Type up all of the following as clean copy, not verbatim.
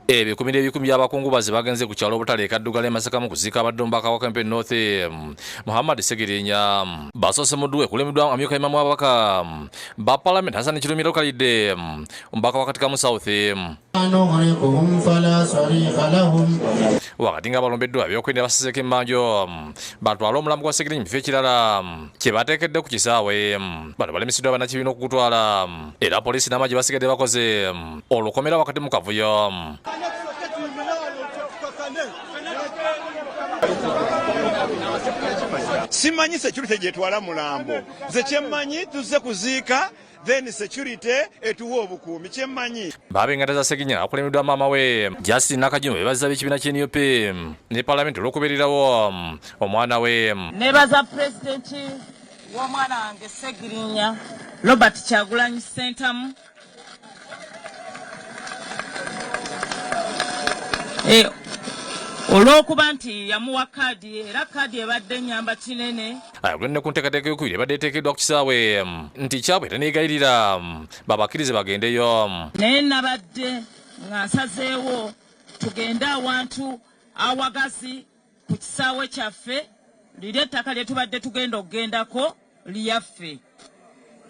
Ebikumi n'ebikumi by'abakungubazi bagenze ku kyalo Obutale e Kaddugala e Masaka mu kuziika abadde omubaka wa Kawempe North Muhammad Ssegirinya. Basoose mu dduwa ekulembeddwamu amyuka imamu w'ababaka ba Palamenti Hassan Kirumira Lukalidde, omubaka wa Katikamu South. Wakati nga balombeddwa ebyokwerinda basizeeko emmanjo batwale omulambo gwa Ssegirinya mu kifo ekirala kye bateekedde ku kisaawe. Bano balemesiddwa bannakibiina okugutwala era poliisi n'amagye basigadde bakoze olukomera wakati mu kavuyo. Simanyi security gyetwala mulambo, nze kyemmanyi tuzze kuziika, then security etuwa obukuumi, kyemmanyi. Baab'enganda za Sseginya akulembeddwa maama we Justin Nakajumba beebazza ab'ekibiina ky'e NUP ne palamenti olw'okubeererawo omwana we. Nebaza pulezidenti w'omwana wange Ssegirinya Robert Kyagulanyi Ssentamu olw'okuba nti yamuwa kaadi, era kaadi ebadde ennyamba kinene. Ayogedde ne ku nteekateeka ey'okubiri ebadde eteekeddwa ku kisaawe nti kyabwe teneegayirira babakkirize bagendeyo. Naye nabadde nga nsazeewo tugende awantu awagazi ku kisaawe kyaffe, liri ettaka lye tubadde tugenda okugendako lyaffe,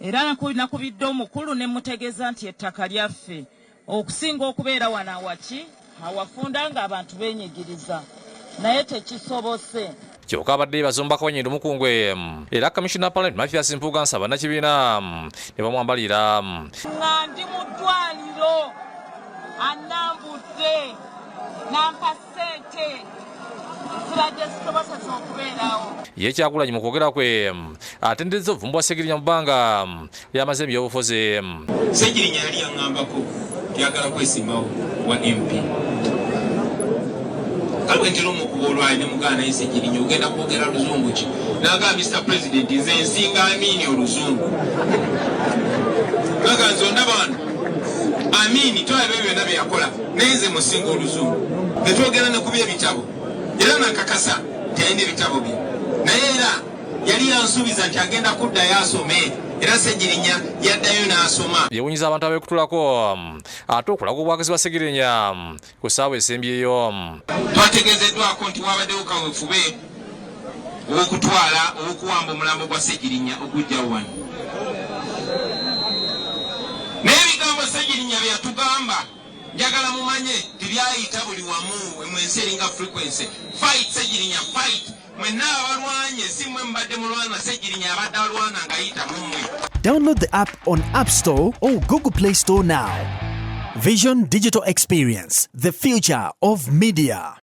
era nakubidde omukulu ne mutegeeza nti ettaka lyaffe okusinga okubeera wano awaki awafunda ng'abantu beenyigiriza, naye tekisobose. Kyokka abadde yeebaza omubaka wa Nyendo Mukungwe era Kamishona wa Palamenti Mathias Mpuuga Nsaba bannakibiina ne bamwambalira. Nga ndi mu ddwaliro annambudde n'ampa ssente zibadde zisobosesa okubeerawo. Ye Kyagulanyi mu kwogera kwe atenderezza obuvumu bwa Ssegirinya mu bbanga ly'amaze mu byobufuzi. Ssegirinya yali yaŋŋambako njagala kwesimbawo wa MP. Kale bwe ntera omukuba olwayi ne mugaana, naye Ssegirinya ogenda kwogera luzungu ki? N'agamba, Mr President, nze nsinga Amini oluzungu. Naga nze ondaba wano Amini tolaba ebyo byonna bye yakola, naye nze musinga oluzungu. Ne twogera ne ku by'ebitabo era nakakasa nti alina ebitabo bye, naye era yali yansuubiza nti agenda kuddayo asome, era Ssegirinya yaddayo n'asoma. Yewuunyiza abantu abeekutulako ate okulaga obwagazi bwa Ssegirinya ku ssaawa esembyeyo. Twategeezeddwako nti wabaddewo kaweefube ow'okutwala ow'okuwamba omulambo gwa Ssegirinya ogujja wano, naye ebigambo Ssegirinya bye yatugamba njagala mumanye tebyayita buli wamu mu ensi eringa frequency. Fight Ssegirinya, fight! Mwenna abalwanye si mmwe mubadde mulwana, Ssegirinya abadde alwana ng'ayita mu mmwe. Download the app on App Store or Google Play Store now. Vision Digital Experience, the future of media.